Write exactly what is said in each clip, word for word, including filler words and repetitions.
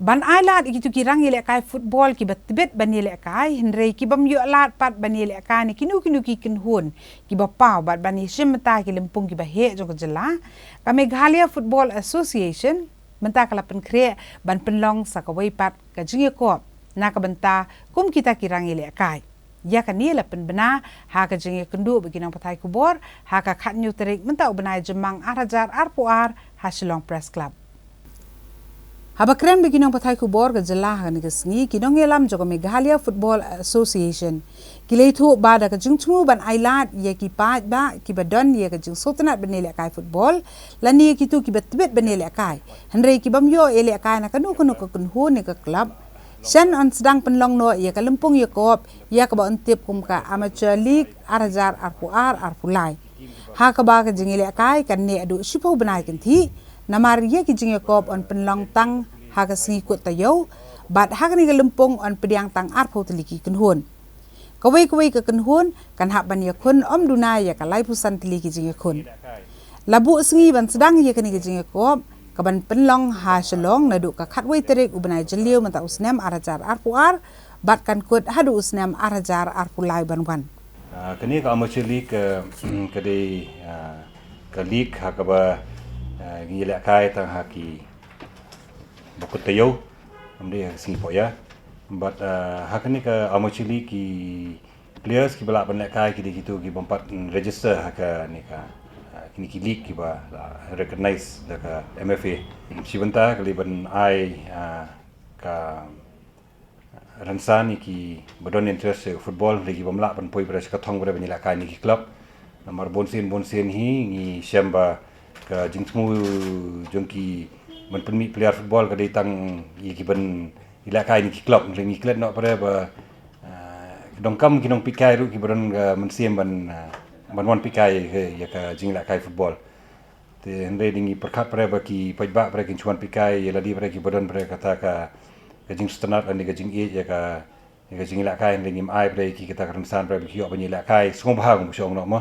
Ban ai lad ïa kito ki rang ïalehkai football kiba tbit ban ïalehkai, hynrei ki bym ïoh lad pat ban ïalehkai na kino kino ki kynhun kiba paw bad ban ïashim bynta ki lympung kiba heh jong ka jylla, ka Meghalaya Football Association mynta ka la pynkhreh ban pynlong sa kawei pat ka jingïakop na ka bynta kum kita ki rang ïalehkai. Ïa kane la pynbna ha ka jingïakynduh bad ki nongpathai khubor ha ka khatñiew tarik mynta u bnai Jymmang ar hajar arphew ar ha Shillong Press Club. Haba kren bad ki nongpathai khubor ka jylla ha kane ka sngi, ki nongïalam jong ka Meghalaya Football Association ki la ïathuh ba da ka jingthmu ban ai lad ïa ki paidbah kiba don ïa ka jingsngewtynnat ban ïalehkai football lane ïa kito kiba tbit ban ïalehkai, hynrei ki bym ïoh ïalehkai na kano kano ka kynhun ne ka club, shen yn sdang pynlong noh ïa ka lympung ïakop ïa kaba yn tip kum ka Amateur League ar hajar arphew ar arphew lai, ha kaba ka jingïalehkai kan neh haduh shiphew bnai kynthih, namar ïa ki jingïakop yn pynlong tang ha ka sngi kut taïew, bad ha kane ka lympung yn pdiang tang arphew tylli ki kynhun. Kawei kawei ka kynhun kan hap ban ïakhun ym duna ïa ka laiphew san tylli ki jingïakhun. La buh sngi ban sdang ïa kane ka jingïakop, kaban pynlong ha Shillong naduh ka khatwei tarik u bnai Jylliew mynta u snem ar hajar arphew ar, bad kan kut haduh u snem ar hajar arphew lai ban wan. Ah, kane ka Amateur League, eh, ka dei, ah, ka league ha kaba, ah, ngi ïalehkai tang ha ki ba kut taïew, ym dei ha ka sngi poh ïa. Bad, ah, ha kane ka Amateur League ki players kiba lah ban lehkai ki dei kito ki bym pat, mm, register ha kane ka, ah, kine ki league kiba la recognize da ka M F A. Shi bynta ka lei ban ai, ah, ka rynsan ïa kiba don interest ha football, lei ki bym lah ban poi para sha ka thong para ban ïalehkai na ki club. Namar bunsien bunsien hi ngi shem ba ka jingthmu jong ki ban pynmih player football ka dei tang ïa kiban ïalehkai na ki club, lei ngi klet noh para ba, ah, donkam ki nongpeitkai ruh kiba don ka mynsiem ban, ah, ban wan peitkai ïa ka jingïalehkai football. Te hynrei ngi pyrkhat para ba ki paidbah para kin shu wan peitkai ïa lade para kiba don para kata ka, ka jingsngewtynnat lane ka jingïeit ïa ka, ïa ka jingïalehkai, hynrei ngim ai para ïa ki kata ka rynsan para ba ki ïoh ban ïalehkai sngewbha kum shu ong noh mo.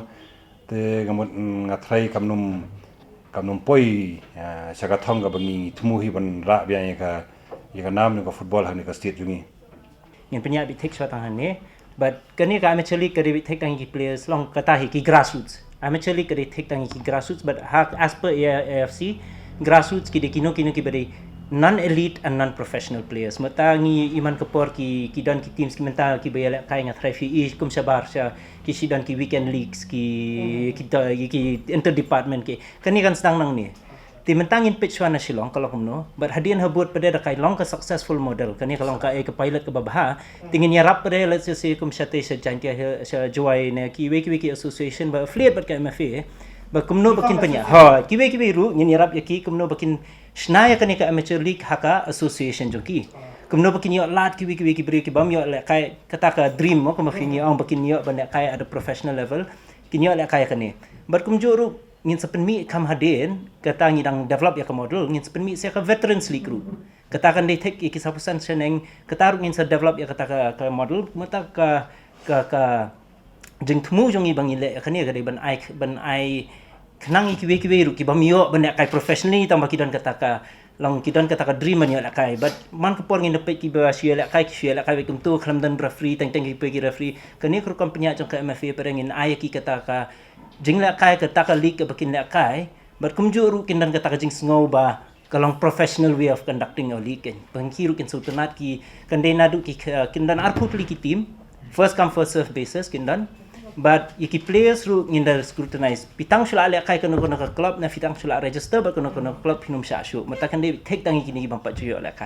Te nga mut, mm, nga tharai kam nym, kam nym poi, ah, sha ka thong kaba ngi thmu hi ban rah biang ïa ka, ïa ka nam jong ka football ha kane ka state jong ngi. Ngin pynïaid beit thik shuwa tang hangne. But kane ka Amateur League ka dei beit thik tang ïa ki players, long kata hi ki grassroots. Amateur League ka dei thik tang ïa ki grassroots, but ha, as per A I F C, grassroots ki dei kino kino kiba dei non-elite and non-professional players. Mynta ngi, i man ka por ki, ki don ki teams ki mynta kiba ïalehkai, nga tharai phi i kum shabar sha ki shi don ki weekend leagues ki, ki do, ki, ki inter-department ki. Kane kan sdang nangne. Te mynta ngin peit shuwa na Shillong ka long kumno, bad hadien habud pat de da ka long ka successful model, kane ka long ka, eh, ka pilot kaba bha. Te ngin ïarap pat de, let's just say, kum shatei sha Jaintia Hills, sha Jowai ne kiwei kiwei ki association ba affiliate bad ka M F A, ba kumno ba kin pynïaid, ha, kiwei kiwei ruh ngin ïarap ïa ki kumno ba kin shna ïa kane ka Amateur League ha ka association jong ki. Kumno ba kin ïoh lad kiwei kiwei ki briew ki bym ïoh lehkai, kata ka dream mo, kumba phi ngi ong ba kin ïoh ban lehkai at a professional level, kin ïoh lehkai ïa kane. Bad kumjuh ruh ngin sa pynmih kham hadien, kata ngi dang develop ïa ka model, ngin sa pynmih sa ïa ka Veterans League ruh. Kata kan dei thik ïa ki sawphew san shaneng, kata ruh ngin sa develop ïa kata ka, ka model, mynta ka, ka, ka jingthmu jong ngi ba ngin leh ïa kane ka dei ban ai, ban ai khnang ïa kiwei kiwei ruh ki bym ïoh ban lehkai professionally tang ba ki don kata ka, long ki don kata ka dream ban ïoh lehkai. Bad man ka por ngin da peit kiba shu ïalehkai, ki shu ïalehkai beit kumto, khlem don referee, teng teng ki poi ki referee. Kane ka rukom pynïaid jong ka M F A, pat de ngin ai ïa ki kata ka jinglehkai, kata ka league kaba kin lehkai. Bad kumjuh ruh kin don kata ka jingsngew ba ka long professional way of conducting a league kan. Ba ki ruh kin sngewtynnat ki, kan dei naduh ki, uh, kin don arphew tylli ki team, first come first serve basis kin don. Bad ïa ki players ruh ngin da scrutinize. Phi tang shu lah lehkai kano kano ka club, ne phi tang shu lah register bad kano kano ka club, phin ym shah shuh. Mynta kan dei thik tang ïa kine ki bym pat ju ïoh lehkai.